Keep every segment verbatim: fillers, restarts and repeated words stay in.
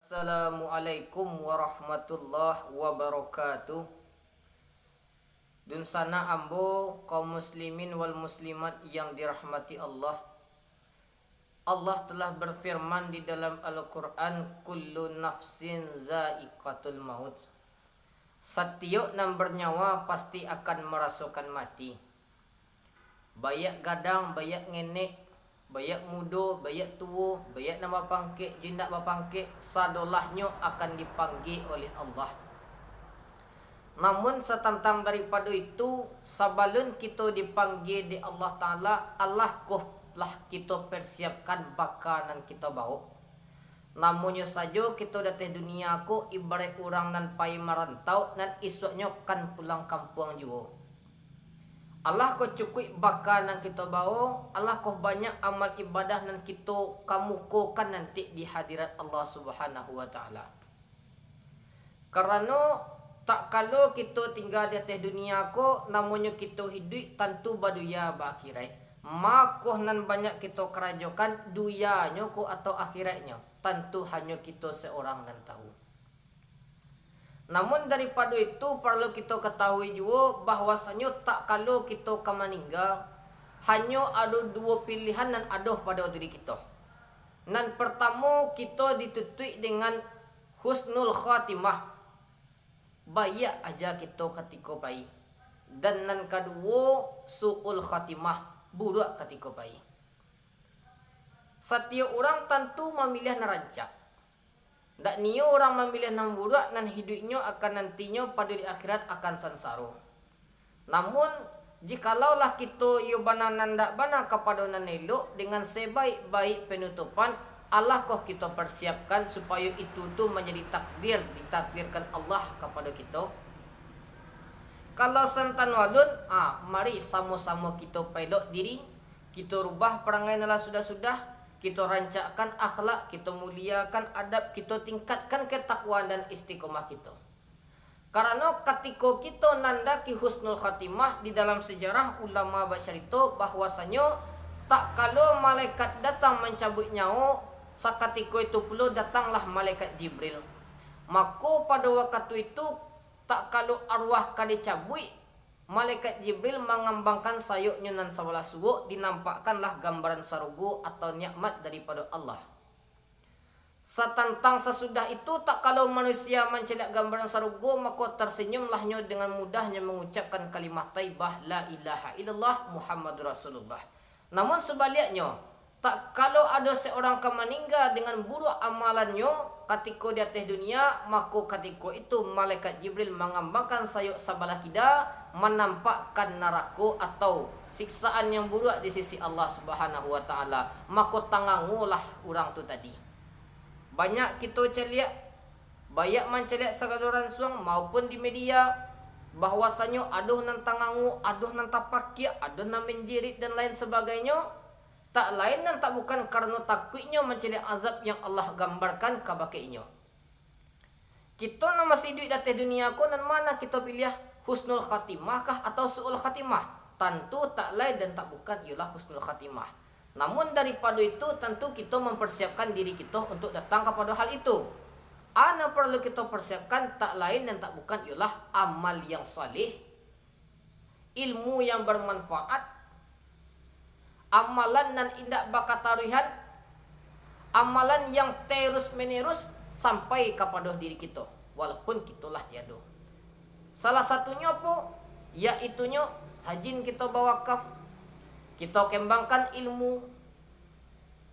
Assalamualaikum warahmatullahi wabarakatuh. Dunsanak ambo, kaum muslimin wal muslimat yang dirahmati Allah. Allah telah berfirman di dalam Al-Quran, "Kullu nafsin za'iqatul maut." Satiok nan bernyawa pasti akan marasokan mati. Baiak gadang, baiak ngenek, baiak mudo, baiak tuo, baiak nan bapangkek jo indak bapangkek, sadolahnyo akan dipanggie oleh Allah. Namun satantang daripado itu, sabalun kito dipanggie dek Allah Ta'ala, alah ko lah kito persiapkan baka nan kito bawok. Namonyo sajo kito di ateh dunia ko ibaraik urang nan pai marantau, nan isuaknyo kan pulang kampuang juo. Alah ko cukuik baka nan kito bawo, alah ko banyak amal ibadah nan kito kamukokan nanti di hadirat Allah Subhanahu wa Ta'ala. Karano, tak kalo kito tingga di ateh dunia ko, namonyo kito hiduik tantu baduya baakiraik. Mako nan banyak kito karajokan, duyanyo ko atau akiraiknyo, tantu hanyo kito seorang nan tahu. Namun daripado itu, paralu kito katahui juo bahwasanyo tak kalo kito ka maningga, hanyo ado duo pilihan nan ado pado diri kito. Nan partamo, kito ditutuik dengan husnul khatimah, baiak aja kito katiko pai. Dan nan kaduo, su'ul khatimah, buruak katiko pai. Satiok urang tantu mamiliah nan rancak. Ndak nio urang mamiliah nan buruak, nan hiduiknyo akan nantinyo pado di akhirat akan sansaro. Namun, jikalau lah kito iyo bana nan ndak bana kapado nan elok, dengan sebaik-baik penutupan, alah ko kito persiapkan supayo itu tu manjadi takdir ditakdirkan Allah kapado kito. Kalau santano alun, ah, mari samo-samo kito paelok diri, kito rubah parangai nan lah sudah-sudah, kito rancakkan akhlak, kito muliakan adab, kito tingkatkan ketakwaan dan istiqomah kito. Karano katiko kito nandaki husnul khatimah, di dalam sejarah ulama bacarito bahwasanyo tak kalo malaikat datang mancabuik nyawo, sakatiko itu pulo datanglah malaikat Jibril. Mako pado wakatu itu, tak kalo arwah ka dicabuik, malaikat Jibril mangambangkan sayoknyo nan sabalah suok, dinampakkanlah gambaran sarugo atau nikmat daripado Allah. Satantang sasudah itu, tak kalo manusia mancaliak gambaran sarugo, mako tarsenyumlah nyo dengan mudahnyo mangucapkan kalimah thaibah, "La ilaha illallah Muhammadur Rasulullah." Namun subaliaknyo, tak kalo ado seorang ka maningga dengan buruak amalannyo katiko di ateh dunia, mako katiko itu malaikat Jibril mangambangkan sayok sabalah kida, manampakkan narako atau siksaan yang buruak di sisi Allah Subhanahu wa Ta'ala, mako tangangolah urang tu tadi. Banyak kito caliak, banyak mancaliak sagalo ransuang maupun di media, bahwasanyo adoh nan tangango, adoh nan tapakiak, adoh nan manjirit, dan lain sabagainyo, tak lain nan tak bukan karano takuiknyo mancaliak azab yang Allah gambarkan kabake inyo. Kito nan masih iduik di ateh dunia ko, nan ma nan kito piliah, husnul khatimah kah atau su'ul khatimah? Tantu tak lain dan tak bukan iyolah husnul khatimah. Namun daripado itu, tantu kito mamparsiapkan diri kito untuak datang kapado hal itu. A nan paralu kito parsiapkan tak lain dan tak bukan iyolah amal yang saleh, ilmu yang bermanfaat, amalan nan indak bakataruihan, amalan yang terus-menerus sampai kapado diri kito, walaupun kito lah tiado. Salah satunyo apo? Yaitunyo rajin kito bawakaf, kito kembangkan ilmu.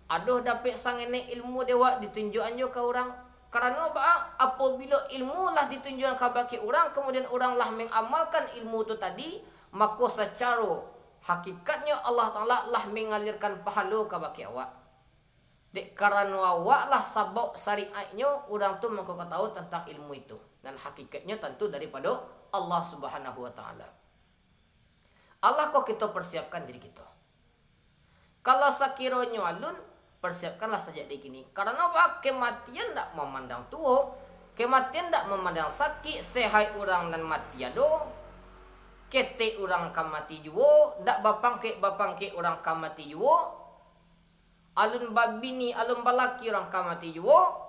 Adoh dapek sangenek ilmu dek wak, ditunjuakan jo ka urang. Karano baa? Apobilo ilmu lah ditunjuakan kabake urang, kamudian urang lah mangamalkan ilmu tu tadi, mako sacaro hakikatnyo Allah Ta'ala lah mangalirkan pahalo kabake awak. Dek karano awak lah sabab syariatnyo, urang tu mangko ka tahu tantang ilmu itu. Nan hakikatnyo tantu daripado Allah Subhanahu wa Ta'ala. Alah ko kito parsiapkan diri kito. Kalau sakironyo alun, parsiapkanlah sajak dari kini. Karano baa? Kematian ndak mamandang tuo, kematian ndak mamandang sakik, sehat urang nan mati ado, ketek urang ka mati juo, ndak bapangkek-bapangkek urang ka mati juo, alun babini, alun balaki urang ka mati juo,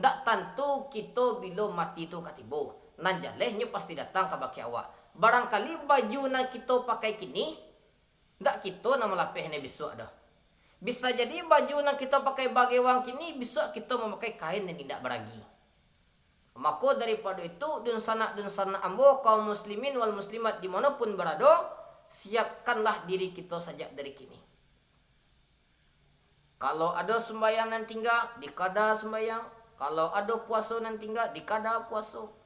Ndak tantu kito bilo mati tu ka tibo. Nan jaleh nyo pasti datang kabake awak. Barangkali baju nan kito pakai kini, ndak kito nan malapehnyo bisuak doh. Bisa jadi baju nan kito pakai bagewang kini, bisuak kito mamakai kain nan indak baragi. Mako daripado itu, dunsanak-dunsanak ambo, kaum muslimin wal muslimat di mano pun barado, siapkanlah diri kito sajak dari kini. Kalau ado sumbayang nan tingga, dikada sumbayang. Kalau ado puaso nan tingga, dikada puaso.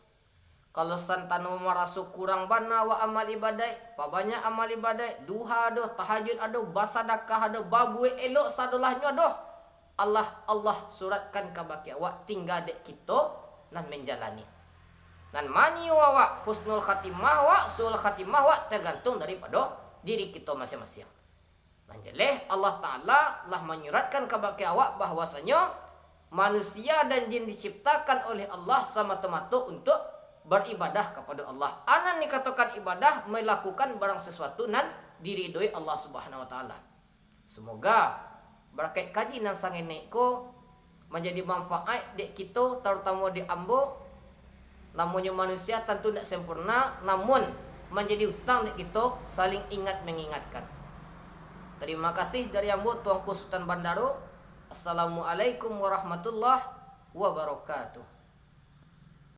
Kalau santano maraso kurang bana awak amal ibadaik, pabanyak amal ibadaik, duha ado, tahajud ado, basadakah ado, babuek elok sadolahnyo ado. Allah, Allah suratkan kabake awak, tingga dek kito nan manjalani. Nan manio awak, husnul khatimah awak, su'ul khatimah awak, tergantung daripado diri kito masiang-masiang. Nan jaleh, Allah Ta'ala lah manyuratkan kabake awak bahwasanyo manusia dan jin diciptakan oleh Allah samato-mato untuak baribadah kapado Allah. A nan dikatokan ibadah, malakukan barang sasuatu nan diridoi Allah Subhanahu wa Ta'ala. Samoga barakaik kaji nan sangenek ko manjadi manfaat dek kito, tarutamo dek ambo. Namonyo manusia tantu indak sempurna, namun manjadi utang dek kito saling ingat mangingatkan. Tarima kasih dari ambo, Tuanku Sutan Bandaro. Assalamualaikum warahmatullahi wabarakatuh.